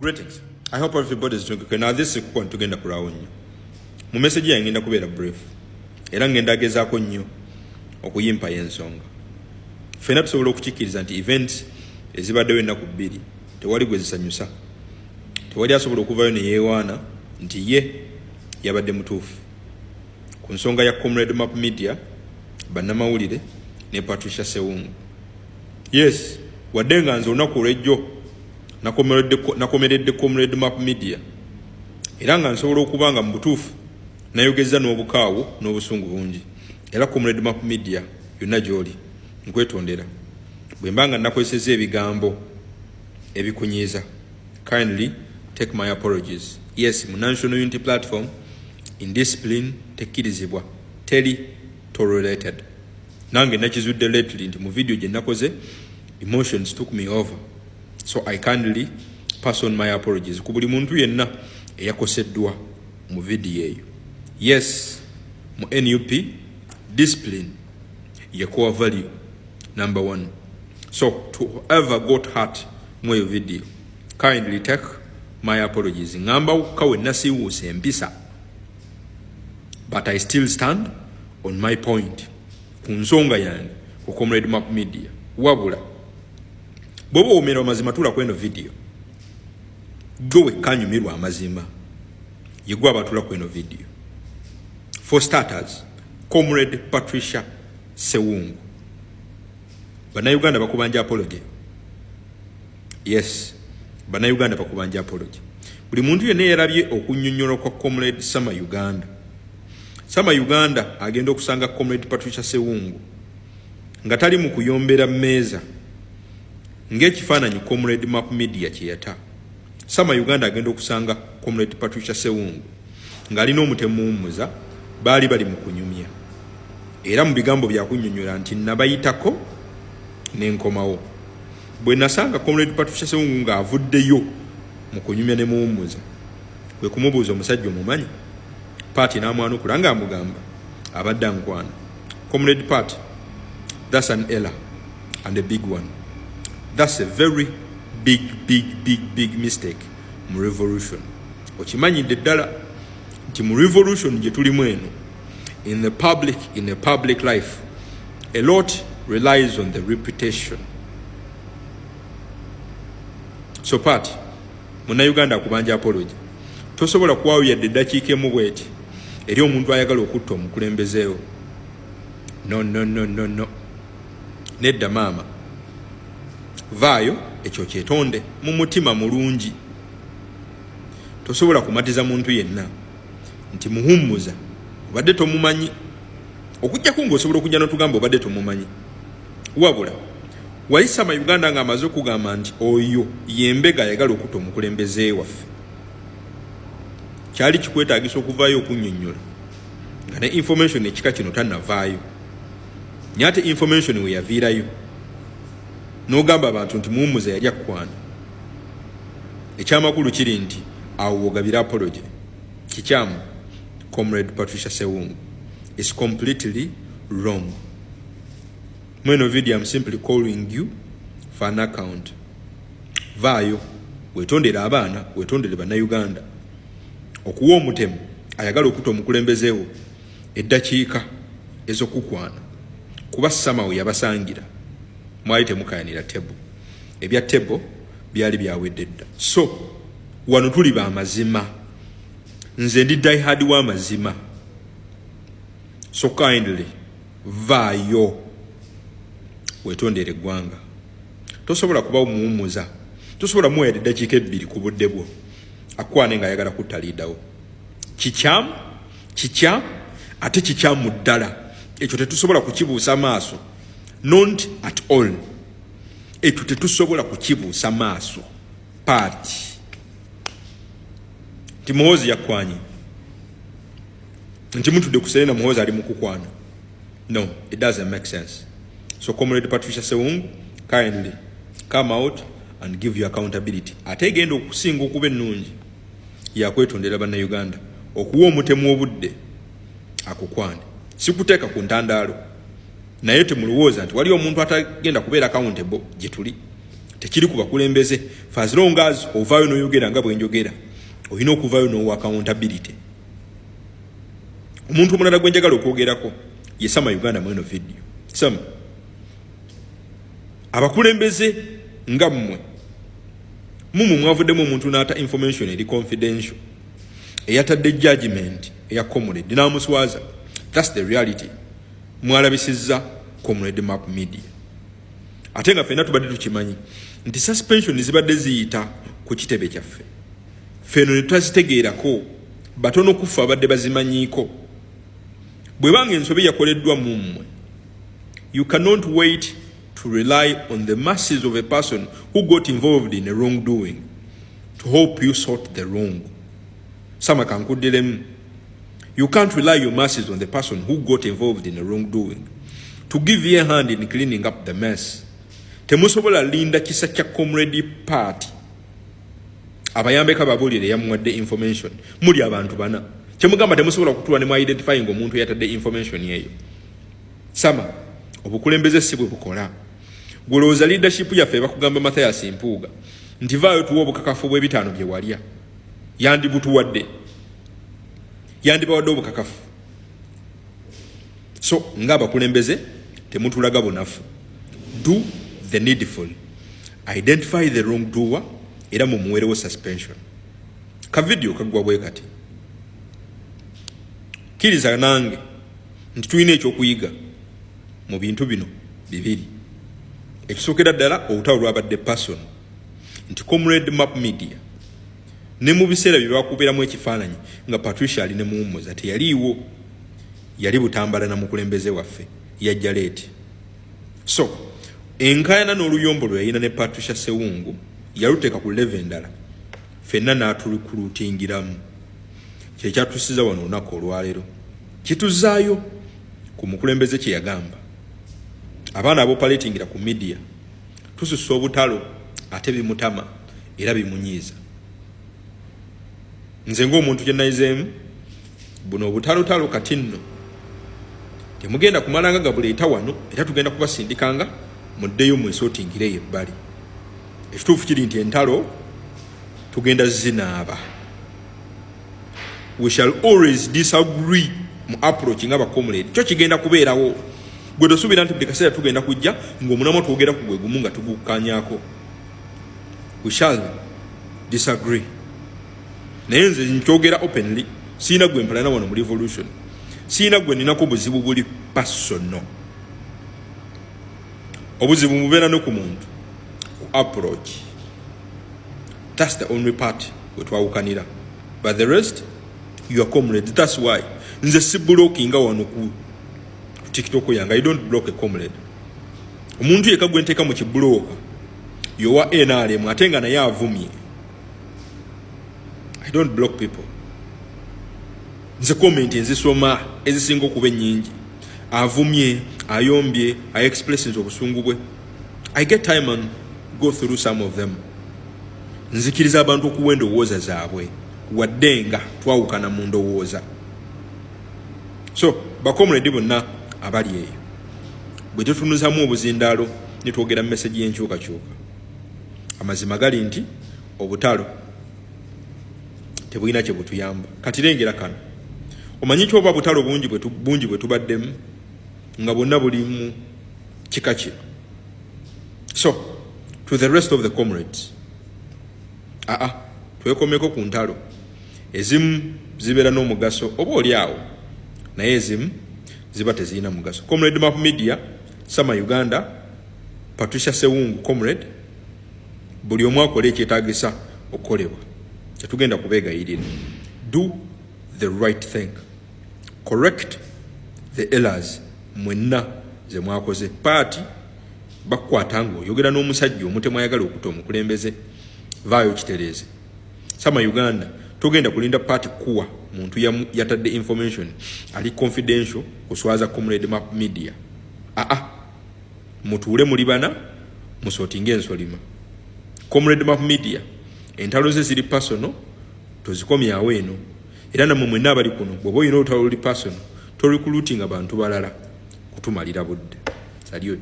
Greetings. I hope everybody is doing okay. Now this is kuko tugenda kulwawo nnyo. Mu message yange ngenda kubeera brief. Era ngenda gezaako nnyo okuyimpa y'ensonga. Ffenna tusobola okukikkiriza nti events ezibaddewo ennaku 2 tewali gwe zisanyusa. Tewali asobola okuvayo ne yeewaana nti ye yabadde mutuufu. Ku nsonga ya Comrade Map Media, bannamawulire ne Patricia Sewungu. Yes, wadde nga nze olunaku olw'ejjo nakomeredde Comrade Map Media era nga nsobola okuba nga mu butuufu nayogezza n'obukaawu n'obusungu bungi. Era Comrade Map Media yonna gy'oli, nkwetondera bwe mba nga nakozesezza ebigambo ebikunyiiza. Kindly take my apologies. Yes, mu National Unity Platform indiscipline tekkirizibwa, teri tolerated. Nange nakizudde lately nti mu video gye nakoze emotions took me over, so I kindly pass on my apologies ku buli muntu yenna eyakoseddwa mu vidiyo eyo. Yes, mu NUP discipline ye core value number one. So to whoever got hurt mu eyo video, kindly take my apologies. Ngamba kawe nasiiwuuse empisa, but I still stand on my point ku nsonga yange ku Comrade Map Media. Wabula bw'oba owomera amazima, tuula ku eno video. Gwe wekka anyumirwa amazima, yegwe abatula ku eno video. For starters, Comrade Patricia Sewungu, Bannayuganda bakubanja apology. Yes, Bannayuganda bakubanja apology. Buli muntu yenna eyalabye okunnyonnyola kwa Comrade Sama Uganda, Sama Uganda agenda okusanga Comrade Patricia Sewungu nga tali mu kuyombera mmeeza ng'ekifaananyi Comrade Map Media kye yata. Sama Uganda agenda okusanga Comrade Patricia Sewungu ng'alina omutemu muwummuza, baali bali mu kunyumya, era mu bigambo byakunnyonnyola nti nabayitako n'enkomawo. Bwe nasanga Comrade Patricia Sewungu ng'avuddeyo mu kunyumya ne muwummuza, kwe kumubuuza, "Omusajja omumanyi?" Paati n'amwanukula ng'amugamba abadde ankwana. Comrade Pat, that's an error and a big one. That's a very big, big, big, big mistake mu revolution. Okimanyidde ddala nti mu revolution gye tulimu eno, in the public life, a lot relies on the reputation. So Pat, Munnayuganda akubanja apology. Tosobola kuwaawo yadde eddakiika emu bweti eri omuntu ayagala okutta omukulembezeewo. No, no, no, no, no, nedda maama, vaayo ekyo kyetonde mu mutima mulungi. Tosobola kumatiza muntu yenna nti muhummuza obadde tomumanyi, okugjako ngaosobola okujja notugamba obadde tomumanyi. Wabula wali Sama Uganda ng'amaze okugamba nti oyo yembega ayagala okutta omukulembeze waffe, kyali kikwetagisa okuvaayo okunnyonnyola nga ne information ekika kino tannavaayo. Naye ate information we yaviirayo n'ogamba abantu nti muwummuza yali akkwana, ekyamakulu kiri nti awo wogabira apology. Kikyamu, Comrade Patricia Sewungu, is completely wrong. Mweno video I'm simply calling you for an account. Vaayo wetondere abaana, wetondere Bannayuganda. Okuwa omutemu ayagala okutta omukulembezeewo eddakiika ez'okukwana, kuba Samawe yabasangira mwali temukayanira table, ebya table byali byawedde dda. So wano tuli bamazima, nze ndi diehard w'amazima. So kindly vaayo wetondere eggwanga. Tosobola kuba muwummuza, tosobola muwayadde eddakiika 2 ku budde bwo akwane ng'ayagala kutta liidawo. Kikyamu, kikyamu, ate kikyamu ddala. Ekyo tetusobola kukibuusa maaso, not at all. Ekyo tetusobola kukibuusa maaso. Paati nti Muhoozi yakwanye, nti mutudde ku Serena, Muhoozi ali mukukwana, no, it doesn't make sense. So Comrade Patricia Sewungu, kindly come out and give you accountability. Ate egenda okusinga okuba ennungi yakwetondera Bannayuganda. Okuwa omutemu obudde akukwane sikuteeka ku ntandaalo, naye temulowooza nti waliwo omuntu atagenda kubeera accountable gye tuli. Tekiri ku bakulembeze. For as long as ovaayo n'oyogera nga bwenjogera, olina okuvaayo n'owa accountability. Omuntu omulala gwe njagala okwogerako ye Sama Uganda. Mweno video, Sama, abakulembeze nga mmwe mumu mwavuddemu omuntu n'ata information eri confidential eyatadde judgment eya comrade n'amuswaza. That's the reality. Mwalabisizza Comrade Map Media, ate nga ffenna tubadde tukimanyi nti suspension zibadde ziyita ku kitebe kyaffe. Ffeno ne tutazitegeerako, batono kufa abadde bazimanyiiko. Bwebanga ensobi yakoleddwa mu mmwe, you cannot wait to rely on the masses of a person who got involved in a wrongdoing to help you sort the wrong. Sama, kankuddiremu. You can't rely your masses on the person who got involved in a wrongdoing to give you a hand in cleaning up the mess. Temusobola linda kisa kya Comrade Party abayambeko ababuulire yamuwadde information. Muli abantu bana kyemugamba temusobola kutuula ne mu identifying omuntu eyatadde information eyo. Sama, obukulembeze si bwe bukola. Gwolowooza leadership yaffe bakugamba Mathias Mpuuga nti vaayo tuwa obukakafu bw'ebitaano bye walya, yandibutuwadde, yandibawadde obukakafu? So ng'abakulembeze temutulaga bunafu. Do the needful, identify the wrong doer, era mumuwerewo suspension. Ka video kaggwa bwe kati. Kkiriza nange nti tulina ekyokuyiga mu bintu bino bibiri. Ekisookera ddala, olutalo lwabadde personal, nti Comrade Map Media ne mu biseera bye bakubiramu ekifaananyi nga Patricia ali ne muwummuza teyaliiwo, yali Butambala na mukulembeze waffe yajja late. So enkaayana n'oluyombo lwe yalina ne Patricia Sewungu yaluteeka ku level endala, ffenna n'atulikulutingiramu. Kyekyatusiza wano olunaku olwaleero. Kituzaayo ku mukulembeze kye yagamba, abaana abopaletingira ku media tususa obutalo, ate bimutama era bimunyiiza. Nze ng'omuntu kye nayizeemu, buno obutalotalo kati nno temugenda kumalanga gabuleeta wano, era tugenda kubasindikanga muddeyo mwesortingireyo ebbali. Ekituufu kiri nti entalo tugenda zinaaba. We shall always disagree mu approach nga bacomrade, kyo kigenda kubeerawo. Gwe tosuubira nti buli kaseera tugenda kujja ng'omulamwa twogera ku gwe gumu nga tugukkanyako. We shall disagree, naye nze nkyogera openly, siina gwe mpalana wano mu revolution, siina gwe ninako buzibu buli personal. Obuzibu mubeera ne ku muntu ku approach. That's the only part wetwawukanira, but the rest, you are comrades. That's why nze siblockinga wano ku TikTok yange. I don't block a comrade. Omuntu yekka gwe nteeka mu kibulooka yowa NRM, ate nga naye avumye. I don't block people. Nze comment nzisoma ezisinga okuba ennyingi. Avumye, ayombye, aexpressinze obusungu bwe, I get time and go through some of them. Nzikiriza abantu okuwa endowooza zaabwe wadde nga twawukana mu ndowooza. So bacomrade bonna abali eyo, bwe tutunuzamu obuzindaalo ne twogera message y'enkyukakyuka, amazima gali nti obutalo tebulina kye butuyamba. Kati lengera kano, omanyi kyoba butalo bungi bwe tubaddemu nga bwonna buli mu kika kino. So to the rest of the comrades, aa twekomeko ku ntalo. Ezimu zibeera n'omugaso oba oli awo, naye ezimu ziba tezirina mugaso. Comrade Map Media, Sama Uganda, Patricia Sewungu, comrade, buli omu akola ekyetagisa okukolebwa. Tetugenda kubeegayirira. Do the right thing, correct the errors mwenna ze mwakoze. Paati bakukwata nga oyogera n'omusajja omutemu ayagala okutta omukulembeze, vaayo kitereeze. Sama Uganda, togenda kulinda paati kuwa muntu yatadde information ali confidential kuswaza Comrade Map Media. Aa mutuule muli bana, musortinga ensolima. Comrade Map Media entalo ze ziri personal, tozikomyawo eno. Era namwe mwenna abali kuno, bw'oba olina olutalo luli personal, torecruitinga bantu balala kutumalira budde. Salute.